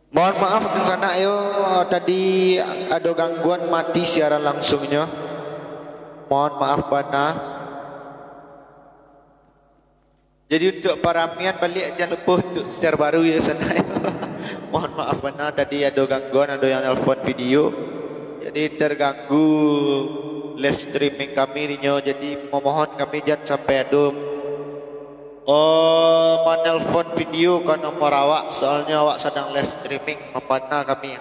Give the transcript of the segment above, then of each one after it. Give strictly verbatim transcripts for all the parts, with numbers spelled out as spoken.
Mohon maaf, dunsanak yo, tadi ado gangguan, mati siaran langsungnyo. Mohon maaf bana. Jadi, untuak paramian baliak, jan lupo untuak share baru yo, sanak yo. Mohon maaf bana, tadi ado gangguan, ado yang nelpon video. Jadi, terganggu live streaming kami dinyo. Jadi, memohon kami jan sampai ado, oh, manelpon video ka nomor awak, soalnyo awak sadang live streaming, mambana kami.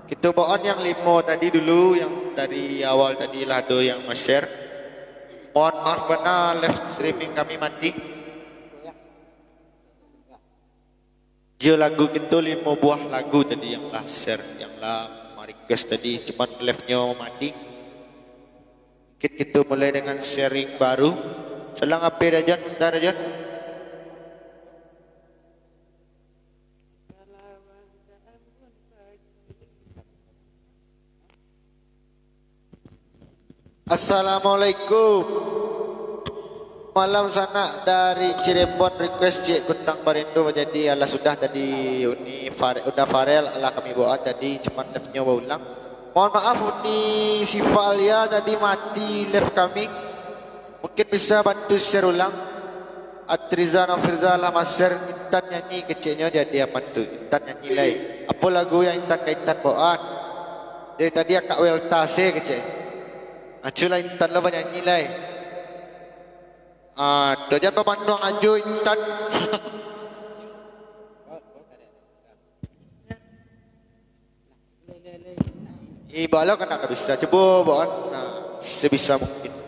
Kito bawaan yang limo tadi dulu, yang dari awal tadi lah ado yang ma-share. Mohon maaf bana, live streaming kami mati. Jo lagu kito, limo buah lagu tadi yang lah share, yang lah ma-request tadi, cuman live-nyo mati. Mungkin kito mulai dengan sharing baru. Salang H P Rajan, bentar Rajan. Assalamualaikum. Malam sanak dari Cirebon, request Cik Kuntang Barindu. Jadi, alah sudah tadi Uni Fare-, Unda Farel, alah kami bawaan tadi, cuman live-nyo baulang. Mohon maaf, Uni Sifa Alia, tadi mati live kami. Mungkin bisa bantu share ulang. Atriza Nofirza lah ma-share, Intan nyanyi keceknyo, jadi aman tu. Intan nyanyi lai. Apo lagu yang Intan ka Intan bawaan? Dari tadi akak Welta se kecek. Aculah Intan lo banyanyi lai. Ah, tu jan bamanduang ajo Intan. Ibo lo kan nak bisa. Cubo bawaan, nah, sebisa mungkin.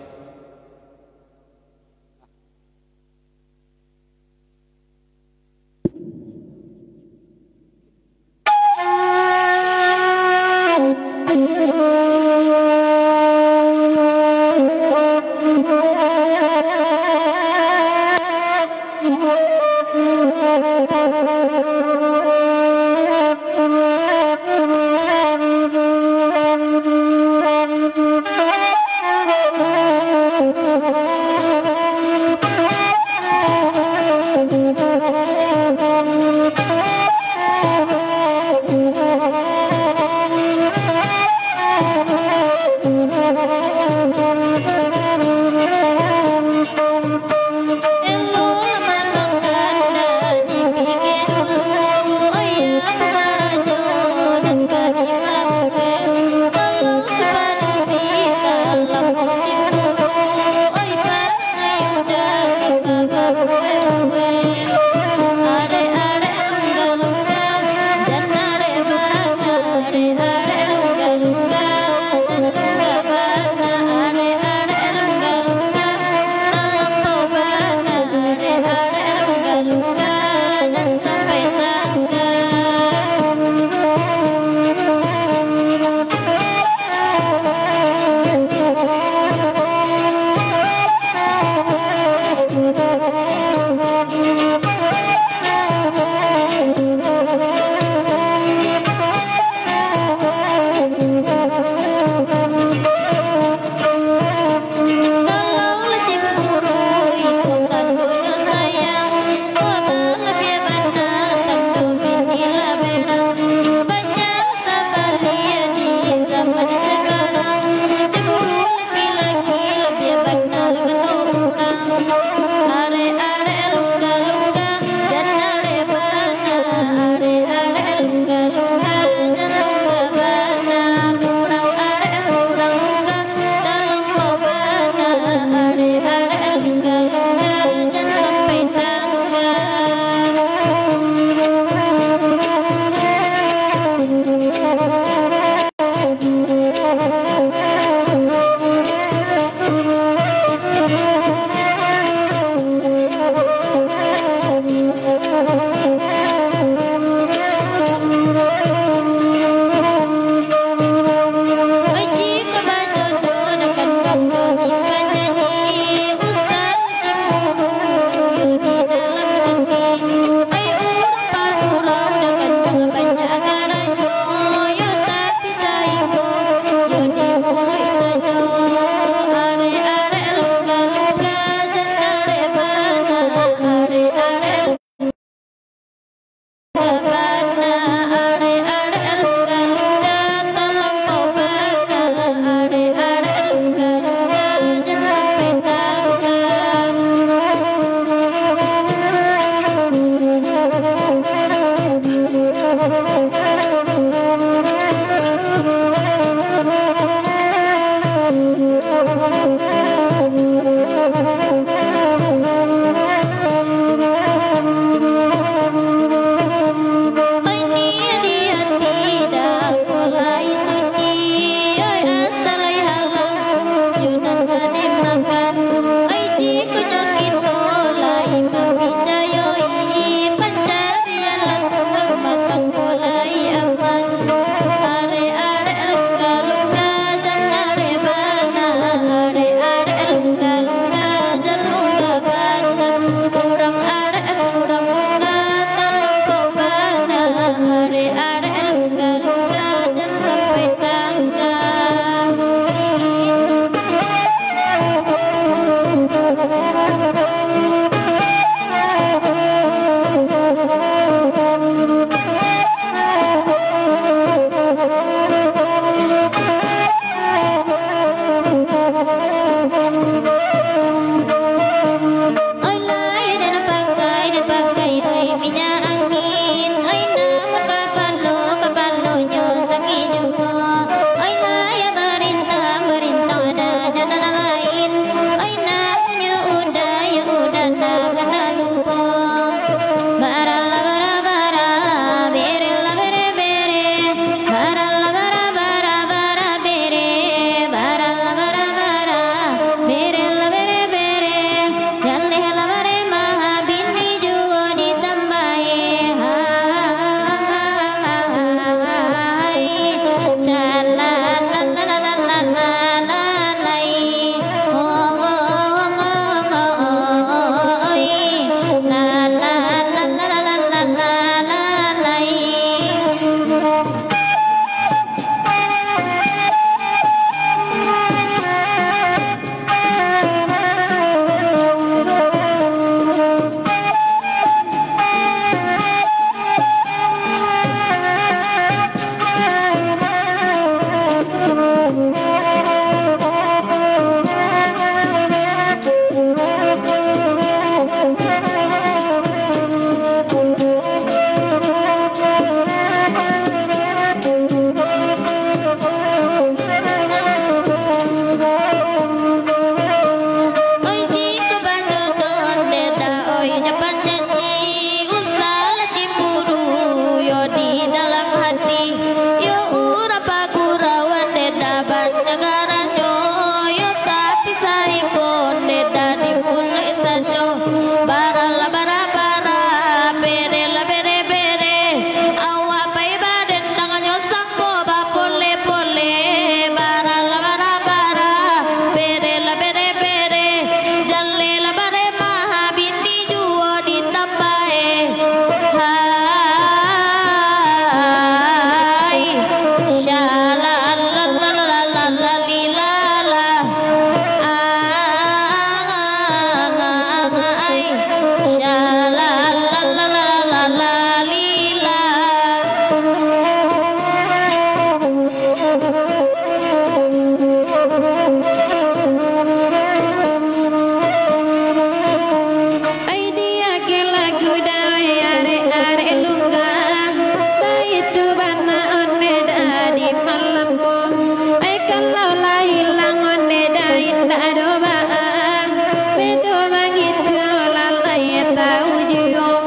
Baa, bedo mangicuah lalai taujuang.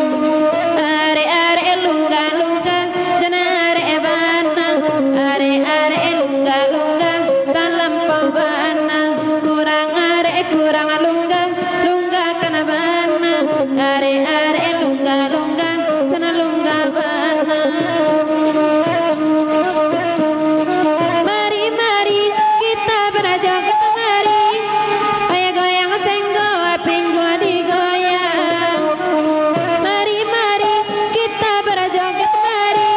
Arek-arek lungga-lungga, jan arek bana. Arek-arek lungga-lungga, talampau bana. Kurang arek, kurang lungga, lungga kana bana. Arek-arek lungga-lungga, jan lungga bana. Mari, mari, kita barajoget, mari. Oi, goyang senggol, pinggul digoyang. Mari, mari, kita barajoget, mari.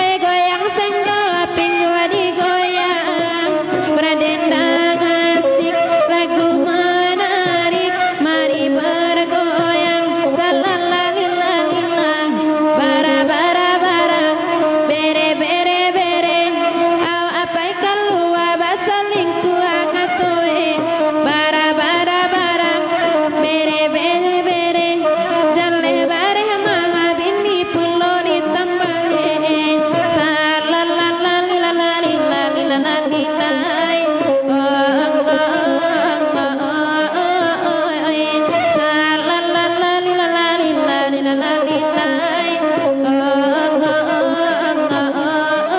Oi, goyang senggol, pinggul digoyang. Berdendang asik, lagu menarik, mari bergoyang. Salalalillalillah, bara, bara, bara, bere, bere, bere. Awak apai kalua basalingkuah katoe. Bara, bara, bara, bere, bere, bere. Jaleh bareh maha bini pulo ditambahe. Salalalillalillalillalillalai. Oh, oh, oh, oh, oh, oh, oh, oh. Salalalillalillalillalillalai. Oh, oh, oh, oh, oh, oh, oh, oh.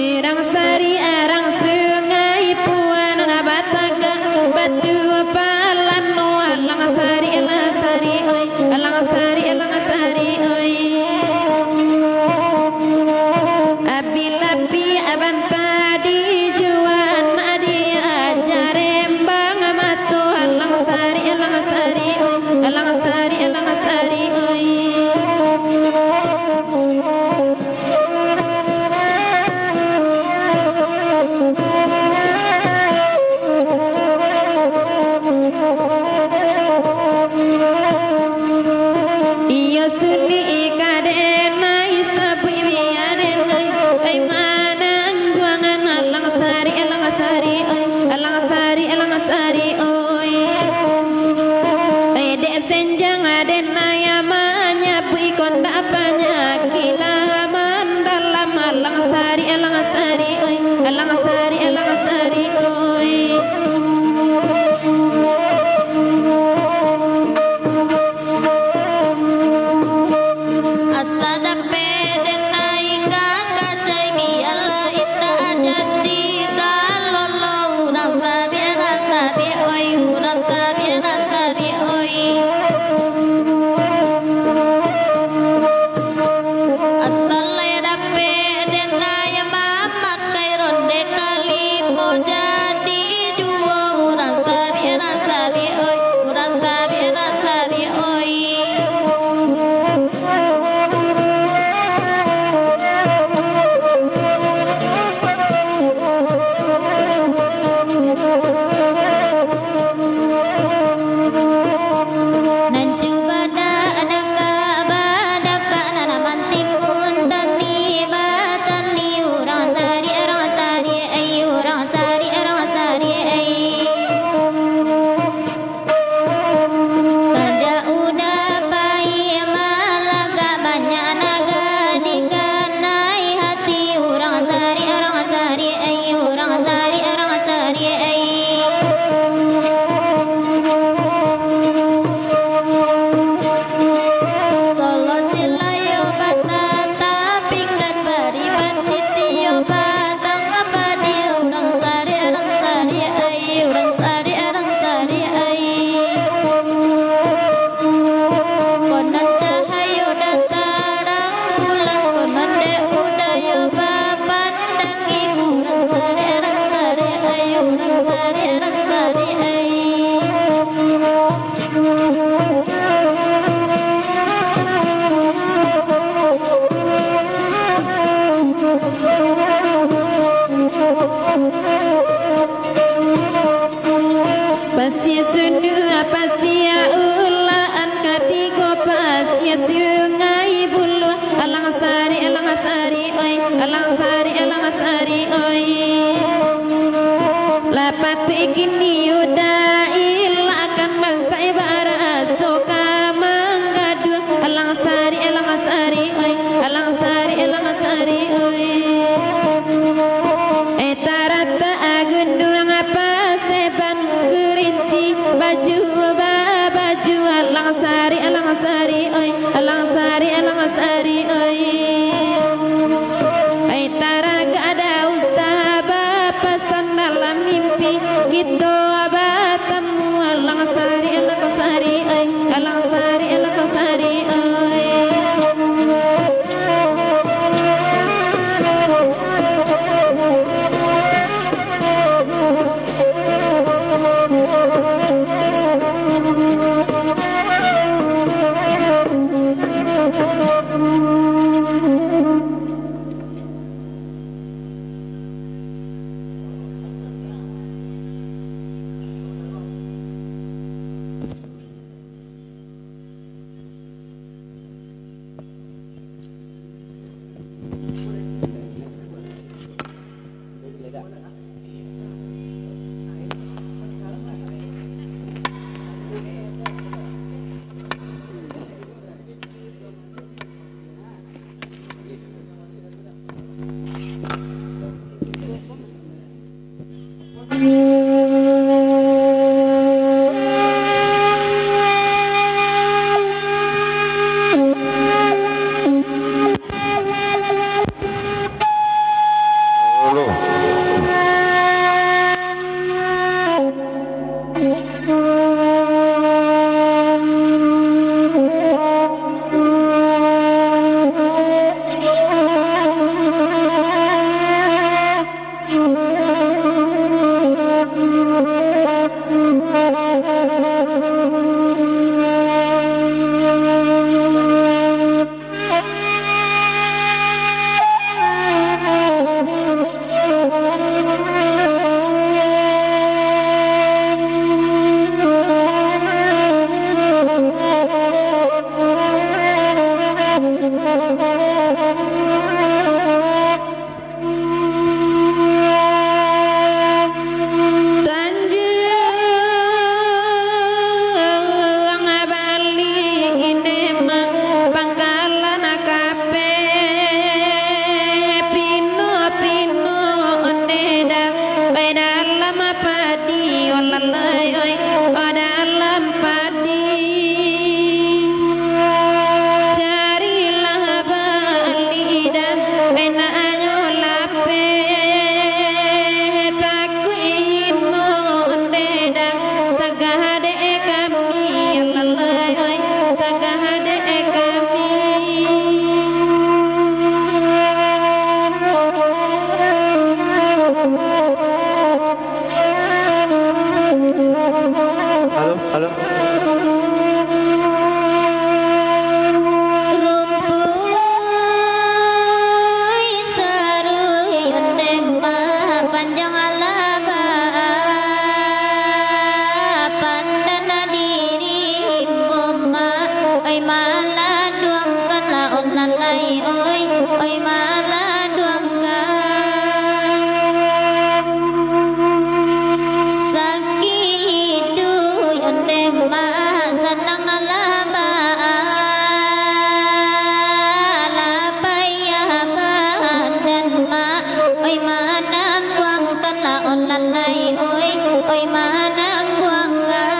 Irang sari, arang sungai, puan nan batagak, batu palan, alang sari, alang sari, oi, alang sari, alang sari, oi. Api lapi abanta dijuan, adia jarembang mato, alang sari, alang sari, oi, alang sari, alang sari, Dunia pasia ulaan katigo pasia Sungai Buluah. Alang sari, alang sari, oi. Alang sari, alang sari, oi. Lapatu ikini udah ilakan bansa ibaraso ka manggaduah. Alang sari, alang sari, oi. Alang sari, alang sari, oi. Eh, tarata agunduang apa seban gurinci baju babaju. Alang sari, alang sari, oi. Alang sari, alang sari, oi. Ai, taragak ada usaha bapasan dalam mimpi, kito batamu. Alang sari, alang sari, oi. Alang sari, alang sari, oi. Tanjuang Bali, Inema, Pangkalan Kapeh, Pino-Pino, Onde Da-, Oi, dalam padi, oh lalai, oi, oh, dalam padi. Carilah balidah, enaknyo lapeh, takuik hino Onde Da, tagah dek kami, lalai, oi, tagah dek kami. Halo, halo. Rumpuik saruik Onde Ma, panjang alabak, pandan diri Imbo Ma, oi maladuangkanlah, oh lalai, oi, oi maladuang. Sakik iduik Onde Ma, sanang alabak, lah payah badan Ma, oi manangguangkanlah, oh lalai, oi, oi manangguangkan.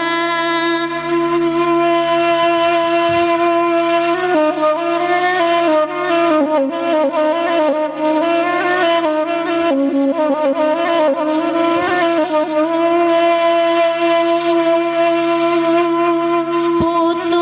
Putu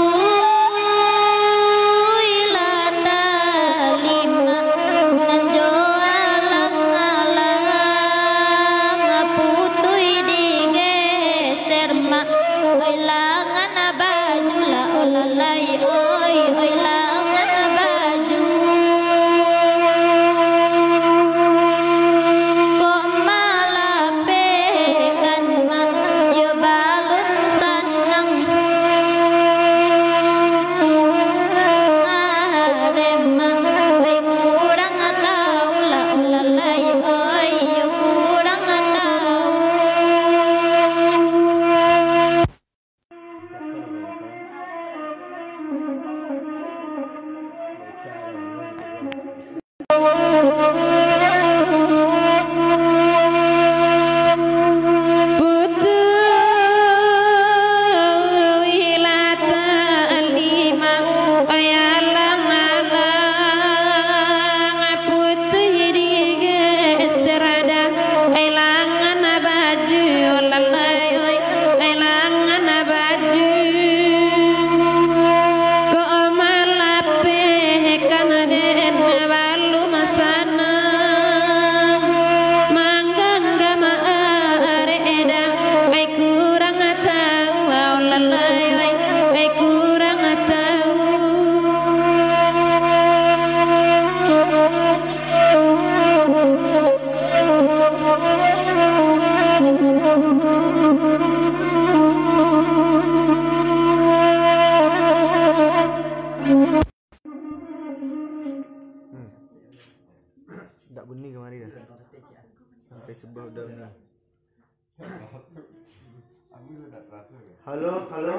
Halo, halo.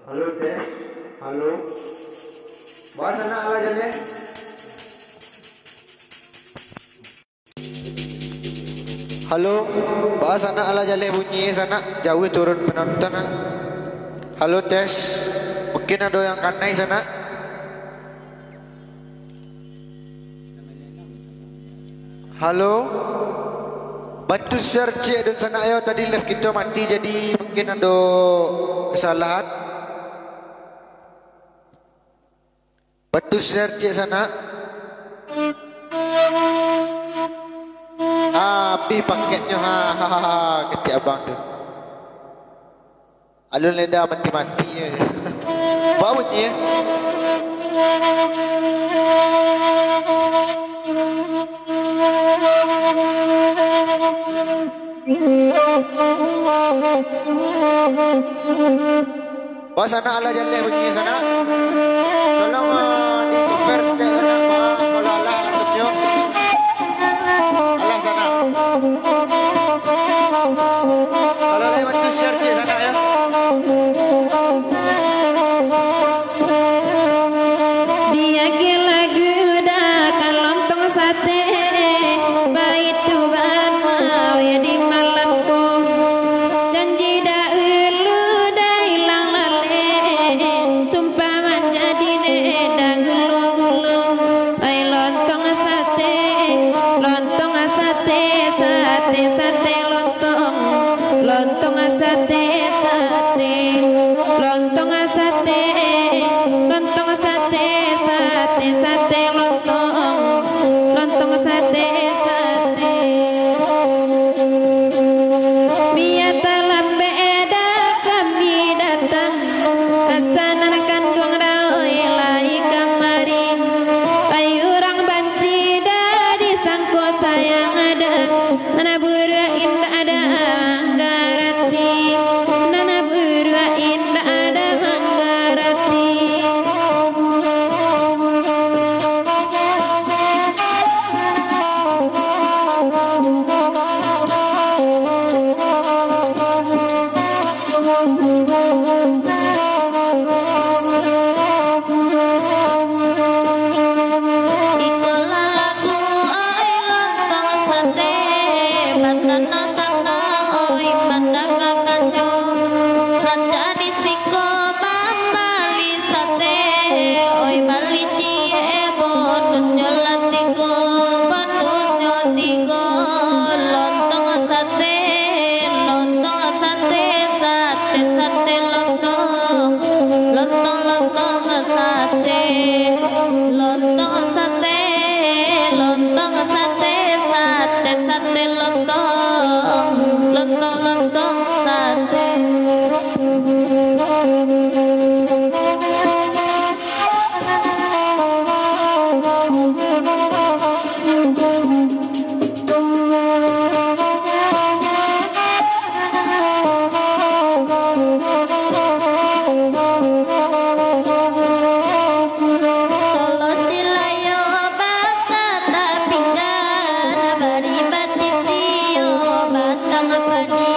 Halo, tes. Halo. Baa sanak alah jaleh? Halo, baa sanak alah jaleh bunyi sanak? Jauah turun penonton, ah. Halo, tes. Mungkin ado yang kanai sanak. Halo. Bantu share ciek dunsanak yo, tadi live kito mati, jadi mungkin ado kesalahan. Bantu share ciek sanak. Ah, abih paketnyo, ha, ha, ha, ha, kecek abang tu. Alun leda mati-mati. Baa bunyi, eh? Baa sanak alah jaleh bunyi sanak? Tolong, ah, di-cover saketek sanak, ah, kalau alah antunyo. Alah sanak. Kalau lai bantu share ciek sanak yo. Diagiah lagu dah ka lontong sate, baitu bana weh di malam ko. Janji dahulu dah ilang laleh, sumpah manjadi neh dah gulo-gulo. Ai lontong sate, lontong sate, sate, sate lontong. Lontong sate, sate, lontong sate, lontong sate, sate, sate lontong, lontong sate, sate. Bia talambek dah kami datang, asa nan kanduang dawai lai kamari. Ai urang banci dah disangko sayang dah. Nan buruak indak ado manggarati, nan buruak indak ado manggarati. Ikolah lagu ai lontong sate, batanang-tanang oi mandangakan jo. Rancak di siko mambali sate, oi bali ciek bonusnyo lah tigo, bonusnyo tigo. Lontong sate, lontong sate, sate, sate lontong, lontong, lontong sate, lontong sate, lontong sate, sate, sate lontong, lontong, lontong sate. Solo silayo bata tapinggan, bari batitiyo batang padi,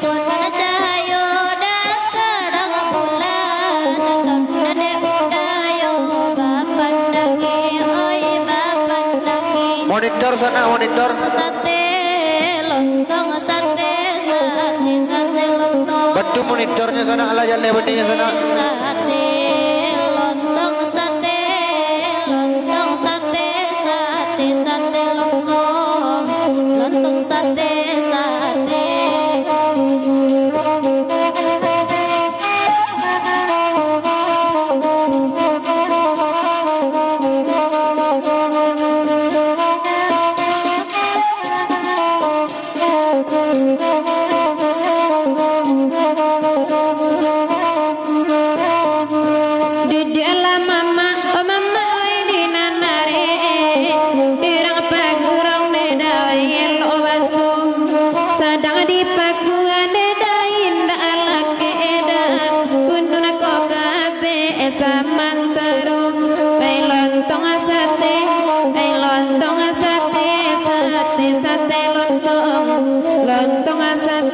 konon cahayo dah tarang bulan, kamunan dek budayo bapandangi, oi bapandangi. Monitor sanak, monitor. Sate, lontong sate, sate, sate lontong. Bantu monitornyo sanak, alah jaleh bunyinyo sanak. Sate, lontong sate, lontong sate, sate, sate lontong, lontong sate, sate. Duduaklah mamak, oh mamak, oi di nan arek, urang paguruang dek dawai elok baso, sadang dipakuan dek dai indak lakek dah, kunun ko kabek samantaro. Ai lontong sate, ai lontong sate, sate, sate lontong, lontong sate.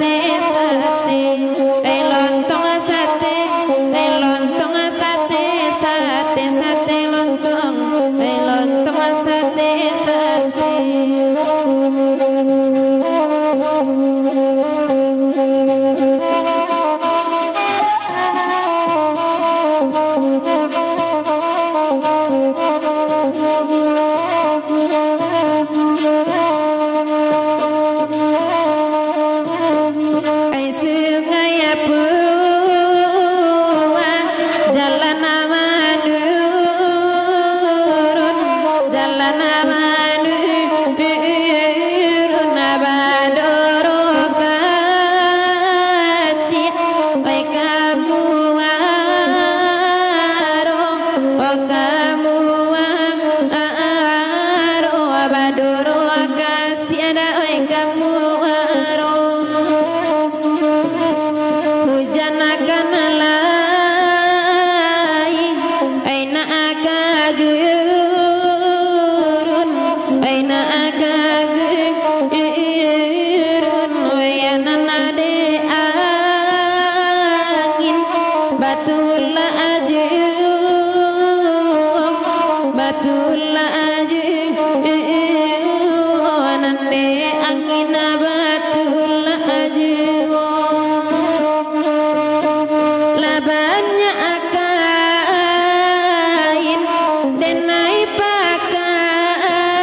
Batua ajo, batua ajo, nan dek angin batua ajo. Lah banyak kain, denai pakain,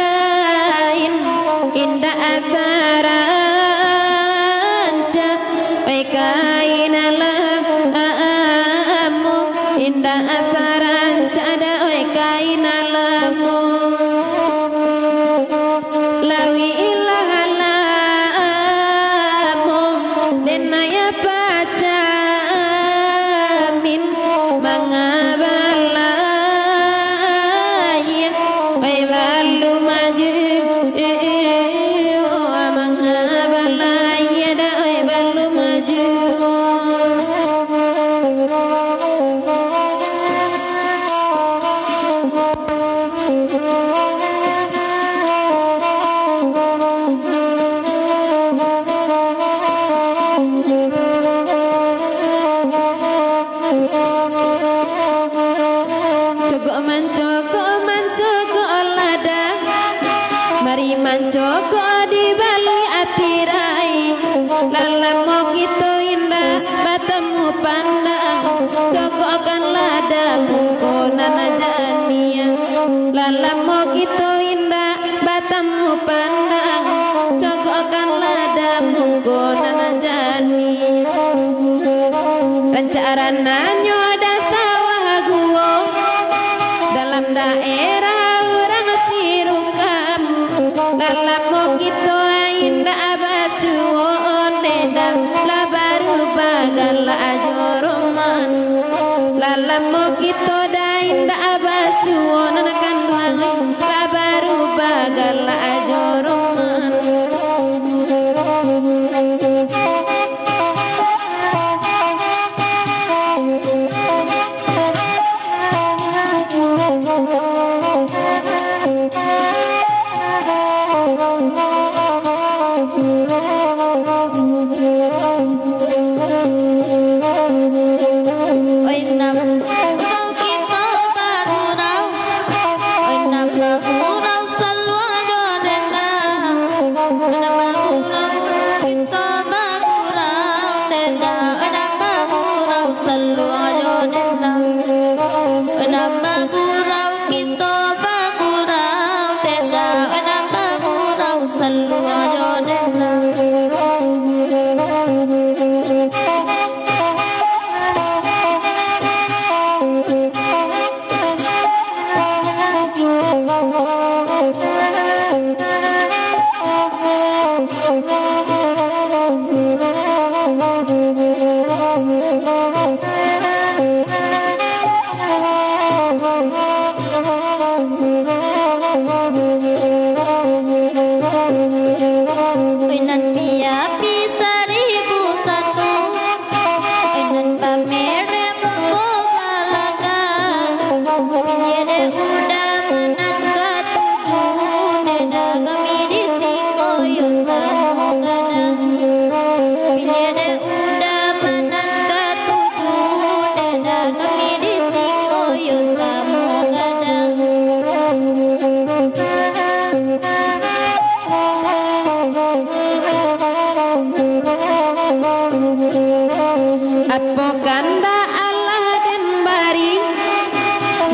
indak asa rancak. Oi kain lamo, indak asa rancak doh, oi kain lamo. Lawik lah lamo, denai pacamin, manga balai, oi balum ajo, manga balai doh, oi balum ajo. Cogok mancogok, mancogok lada. Mari mancogok di baliak tirai. Lah lamo kito indak batamu pandang. Cogokkanlah damuko nan janiah. Lah lamo kito indak batamu pandang, cogokkanlah damuko nan janiah. Rancak rananyo da sawah guo, dalam daerah urang Sirukam. Lah lamo kito indak basuo, ondeh dah lah barubah galak jo roman. Lah lamo kito da indak basuo nan kanduang, lah barubah galak jo roman. Oi nan bagurau kito bagurau, oi nan bagurau saluang jo dendam. Nan bagurau kito bagurau dendam, nan bagurau saluang jo dendam. Nan bagurau kito bagurau dendam, nan bagurau saluang jo dendam. Oi nan piapi saribu satu, oi nan pamerek muko balakang. Piliah dek uda ma nan katuju, dek da kami di siko yo samo gadang. Piliah dek uda ma nan katuju, dek da kami di siko yo samo gadang. Apo kandak Allah den bari,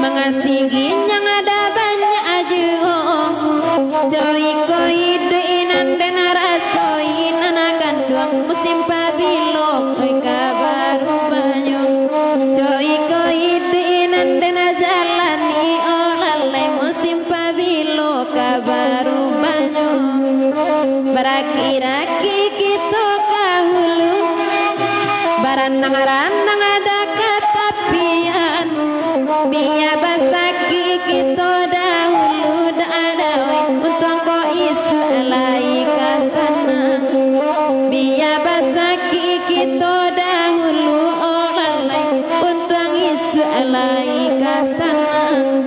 mangasihi nan ado banyak juo. Jo iko iduik nan den rasoi nan kanduang, musim pabilo oi ka barubahnyo. Jo iko iduik nan den jalani, o lalai, musim pabilo ka barubahnyo. Baraki-raki kito ka hulu, baranang-ranang da ka tapian. Bia basakik kito dahulu, dak ado untuang ko isuak lai ka sanang. Bia basakik kito dahulu, o lalai, untuang isuak lai ka sanang.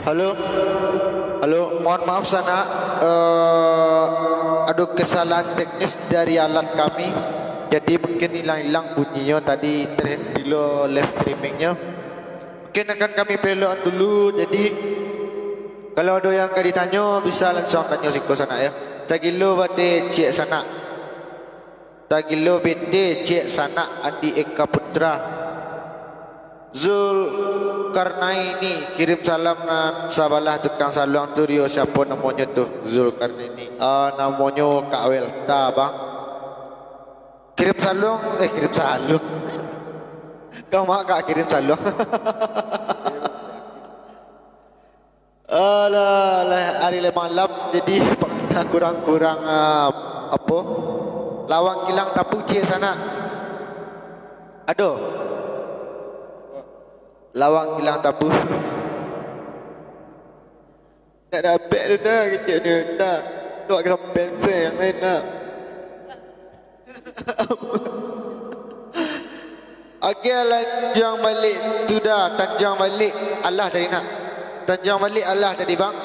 Halo. Halo, mohon maaf sanak, eh, ado kesalahan teknis dari alat kami. Jadi mungkin ilang-ilang bunyinyo tadi, terhenti lo live streamingnyo. Mungkin akan kami pelokan dulu. Jadi kalau ado yang ka ditanyo, bisa lansuang tanyo siko sanak yo. Tagilo bate ciek sanak. Tagilo bete ciek sanak Andi Eka Putra. Zulkarnaini kirim salam nan sabalah tukang saluang tu, Rio, siapo namonyo tu? Zulkarnaini. Ah, namonyo Kak Welta, bang. Kirim saluang, eh, kirim saluang. Kau mak kak kirim saluang. Alah, lah, ari lah malam, jadi kurang-kurang, ah, apo? Lawang kilang tapu ciek sanak. Ado. Lawang kilang tapu. Nak dapek tu dah, kecek ni dah. Nak sampai sen yang lain nak. Oke, lanjuang balik tu dah. Tanjuang balik alah tadi nak. Tanjuang balik alah tadi, bang.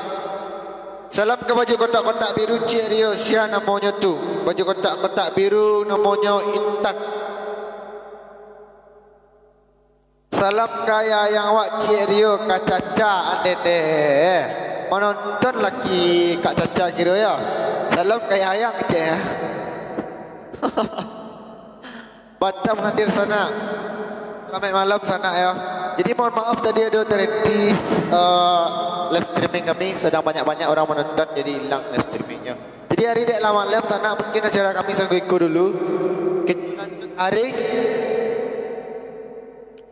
Salam ka baju kotak-kotak biru, Cik Rio, sia namonyo tu? Baju kotak-kotak biru namonyo Intan. Salam ka ayah ayang awak, Cik Rio, ka Caca, andeh deh. Manonton laki Kak Caca kiro yo. Salam ka ayah ayang, Cik, yo. Batam hadir sanak. Salamaik malam sanak yo. Jadi mohon maaf tadi ado terhenti, eh, live streaming kami, sadang banyak-banyak urang manonton, jadi ilang live streamingnyo. Jadi ari dek lah malam sanak, mungkin acara kami sakuiko dulu. Kito lanjut ari.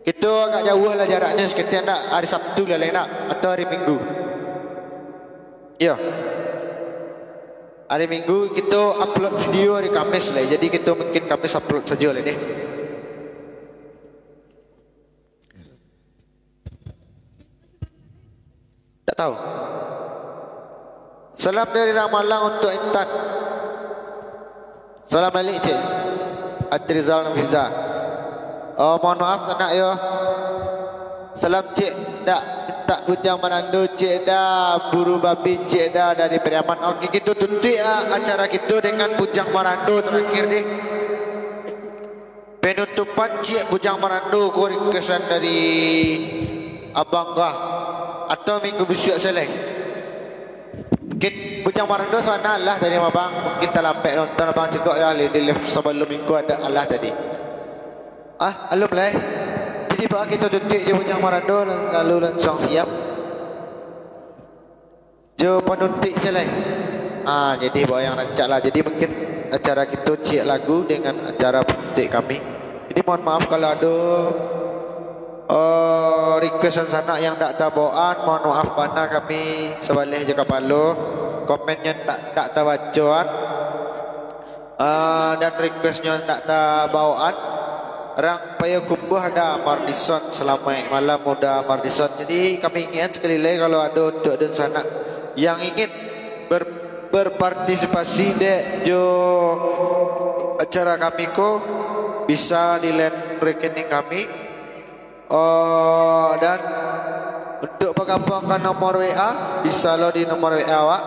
Kito agak jauah lah jaraknyo, saketek ndak, ari Sabtu lah lai ndak, atau ari Minggu. Iyo. Ari Minggu kito upload video ari Kamis lai. Jadi kito mungkin Kamis upload sajo lai deh. Tak tahu. Salam dari Ramalang untuk Intan. Salam balik, Cik. Atrizal Nafiza. Oh, mohon maaf sanak yo. Salam, Cik. Dak mintak bujang marando, Cik, dah. Buru babi, Cik, dah, dari Pariaman. Oke, kito tutuik, ah, acara kito dengan bujang marando terakhir nih. Penutupan ciek bujang marando ko requestan dari abang kah? Atau minggu bisuak se lai? Mungkin bujang marando sabananyo lah tadi mah, bang. Mungkin talambek nonton, abang cegok lah di live sabalum minggu ado alah tadi. Ah, alun lai. Jadi, bang, kito tutuik jo bujang marando, lalu lansuang siap. Jo panutuik se lai. Ah, jadi bawa yang rancak lah. Jadi mungkin acara kito ciek lagu dengan acara panutuik kami. Jadi mohon maaf kalau ado, eh, requestan sanak yang dak tabawaan, mohon maaf bana kami sabaleh jo kapalo. Komennyo tak, dak tabacoan. Ah, dan requestnyo ndak tabawaan. Rang Payokumbuah Da Mardison, salamaik malam Uda Mardison. Jadi kami ingatkan sakali lai, kalau ado untuak dunsanak yang ingin ber-, berpartisipasi dek jo acara kami ko, bisa di line rekening kami. Oh, dan untuk bagabuang ka nomor W A, bisa lo di nomor W A awak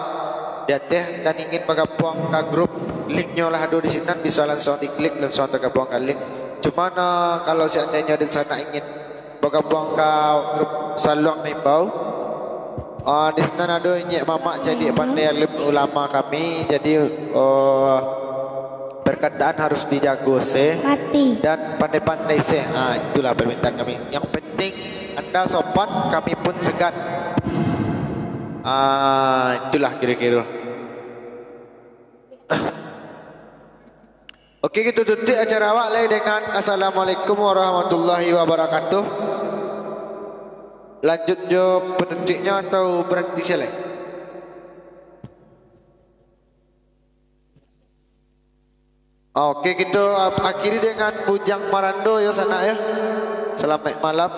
di ateh, dan ingin bagabuang ka grup, linknyo lah ado di sinan, bisa lansuang diklik, lansuang tagabuang ka link. Cuman, eh, kalau seandainyo dunsanak ingin bagabuang ka grup Saluang Maimbau, ah, di sinan ado inyiak mamak cadiak pandai alim ulama kami, jadi, eh, perkataan harus dijago se. Mati. Dan pandai-pandai se. Ah, itulah permintaan kami. Yang penting anda sopan, kami pun segan. Ah, itulah kira-kira. Oke, kito tutuik acara awak lai dengan Assalamualaikum warahmatullahi wabarakatuh. Lanjut jo panutuiknyo atau baranti se lai? Oke, kito ap-, akhiri dengan Bujang Marando yo, sanak yo. Salamaik malam.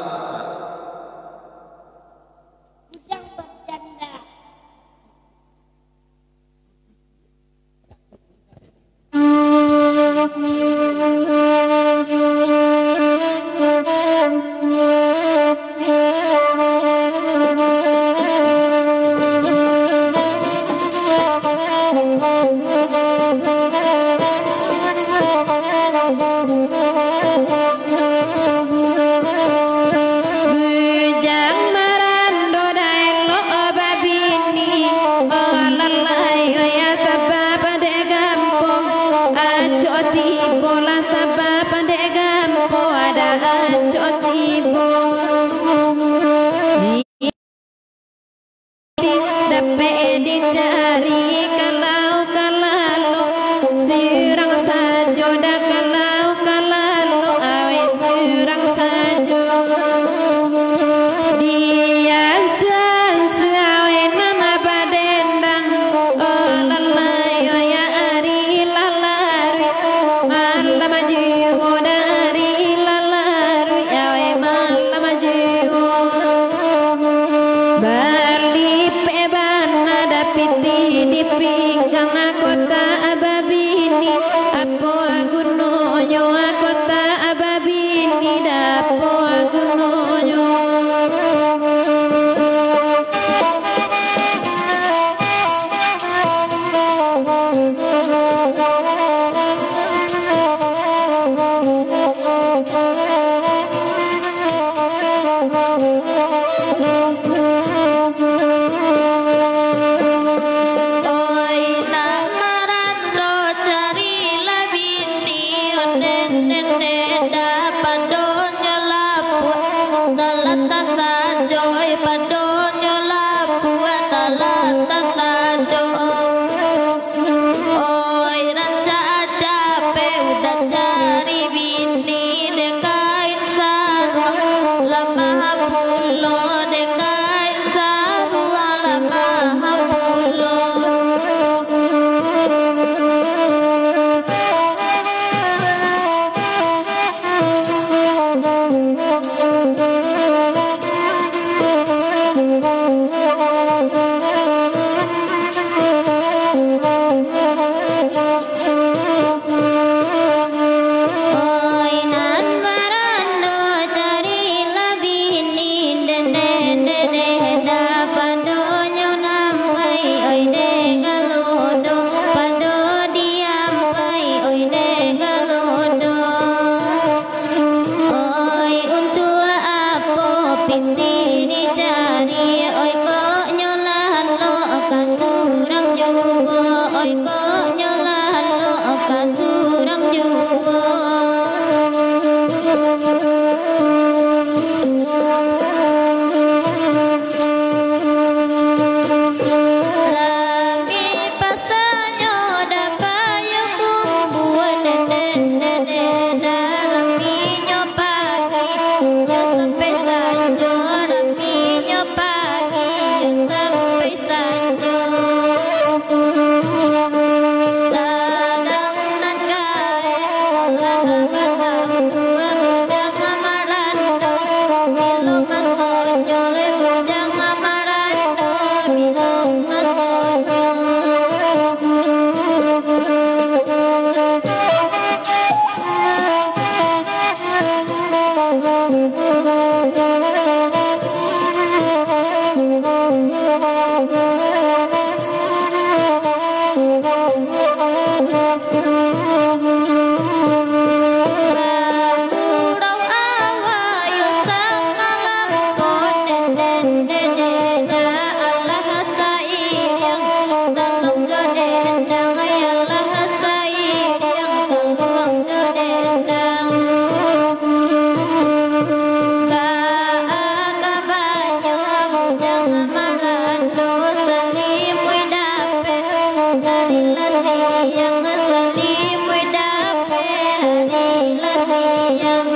Pe dicari kalau ka lalok, surang sajo dah kalau ka lalok, awai surang sajo. Diansuang-suang awai nan badendang, oh lalai, oh ya ari lah laruik, malam juo dah ari lah laruik, awai malam juo. Balipek bana dah pitih di pinggang, kok tak babini, apo gunonyo kok tak babini, dah apo gunonyo. Oi, nan marando carilah bini, onden-onden dah padonyo lapuak, talata sajo, oi, padonyo lapuak, talata sajo. Oi, rancak-rancak pe udah cari bini, dek kain saruang lamah pulo, dek kain saruang lamah pulo. Oi, nan marando carilah bini, den, den, den, den, dah padonyo nampai, oi, dek galodo, pado diampai, oi, dek galodo. Oi, untuak apo pitih dicari? Oi, kok nyo lah lok ka surang juo. Oi, kok nyo lah lok ka surang juo. Rami pasanyo dah payo kumbua, den, den, den, den, dah raminyo pagi yo sampai sanjo, raminyo pagi yo sampai sanjo. Sadang nan gaek lah batantu, bujang marando, bilo masonyo lai bujang marando, bilo masonyo. Bagurau awak yo samalam ko, den, den, den, den, dah alah saidiang, salong jo dendang, alah saidiang, salong jo dendang. Baa kabanyo bujang marando, salimuik dapek, hari lah siang, salimuik dapek, hari lah siang.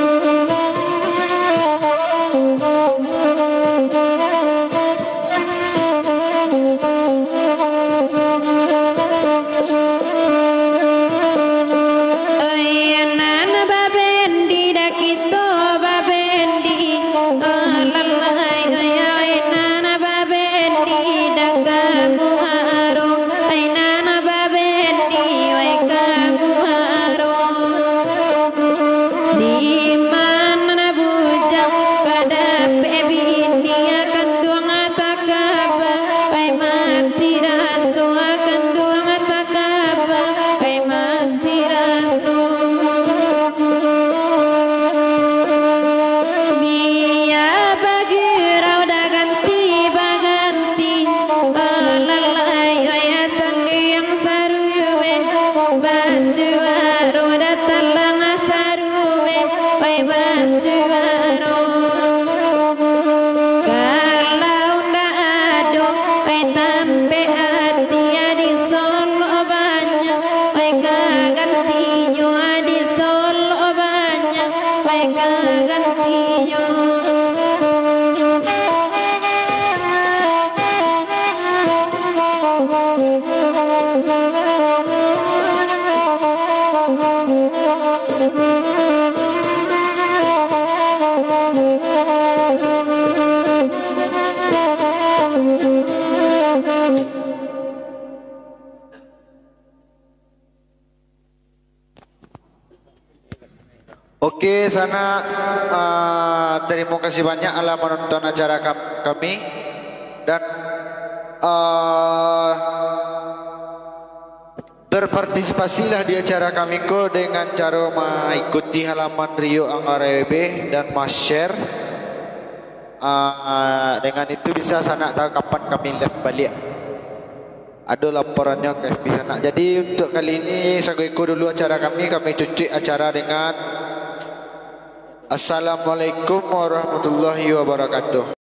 Oke, sanak, ah, tarimo kasih banyak alah manonton acara kam-, kami. Dan, ah, berpartisipasilah di acara kami ko dengan caro maikuti halaman Rio Anggarai W B dan ma-share. Ah, dengan itu bisa sanak tahu kapan kami live baliak. Ado laporannyo ka F B sanak. Jadi, untuk kali ini, sago iko dulu acara kami. Kami cucik acara dengan Assalamualaikum warahmatullahi wabarakatuh.